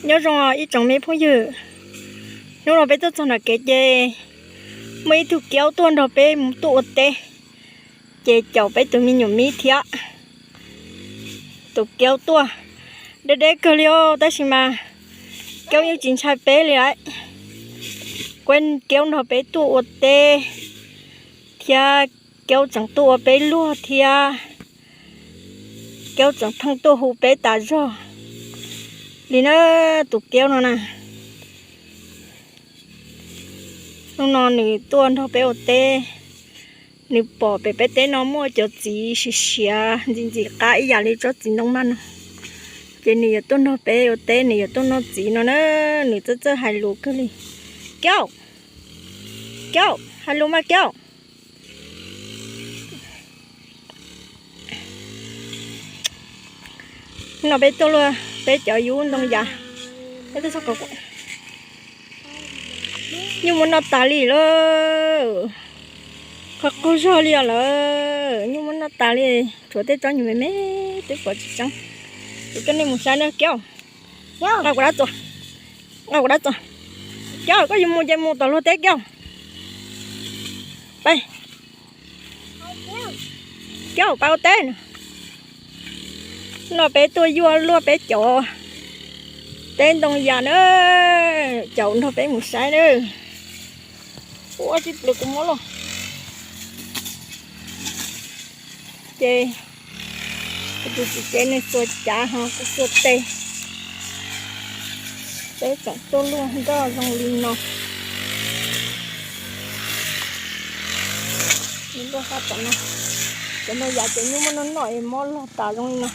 Nyob zoo ib tsoom me phooj ywg, hnub no peb tuaj txog nram kev ces muaj ib tug kiaub tuaj nrog peb mus tuaj ua teb, ces caum peb tus me nyuam mib thiab. Tus kiaub tuaj deb deb kawg li os, tab sis mas kiaub yeej tsis ntshai peb li lawm. Kuv, kiaub nrog peb tuaj ua teb thiab, kiaub tseem tuaj ua peb luag thiab, kiaub tseem pheej tuaj hu peb tas zog li na, tus kiaub no na. Hnub no nws tuaj nrog peb ua teb, nws pom pem peb teb no muaj cov txiv siav siav ntxim ntxim qab ib yam li tsob txiv ntoo maj no, ces nws yuav tuaj nrog peb ua teb, nws yuav tuaj noj txiv no na. Nws txawj txawj hais lus kawg li. Kiaub, kiaub, hais lus mas kiaub. No peb tuaj luag peb cov yub ntoo yas. Nyuj muab noj tas li lawm. Qhov qaug zog li os lawm, nyuj muab noj tas li. Tshuav tej tsob nyuag me me twb pom tsis tseeb. Kuv coj nej mus saib na kiaub. Nqa kuv dab txuas, nqa kuv dab txuas. Kiaub, koj yuav mus ces mus tom luag teb kiaub. Pab, kiaub pab ua teb. No peb tuaj yuaj luaj peb cov teb ntoo yas na, caum nrog peb mus saib na. Ua tsis plis kuv muab los. Ces kuv tus txiv tsev nws xuas cav ho kuv xuas tes, peb tseem tuaj luaj nroj zoo li no. Luaj sab tom no, cov ntoo yas ces nyuj muab noj noj es mob log tas zoo li no.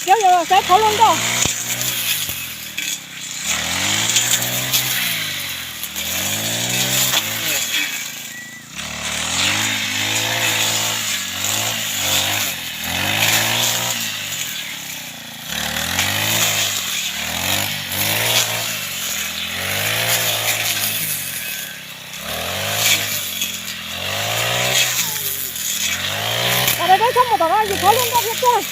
Kiaub yuav los saib qhov luaj nroj. Tam no peb txhob mus tom no yus qhov luaj nroj thiab tuaj.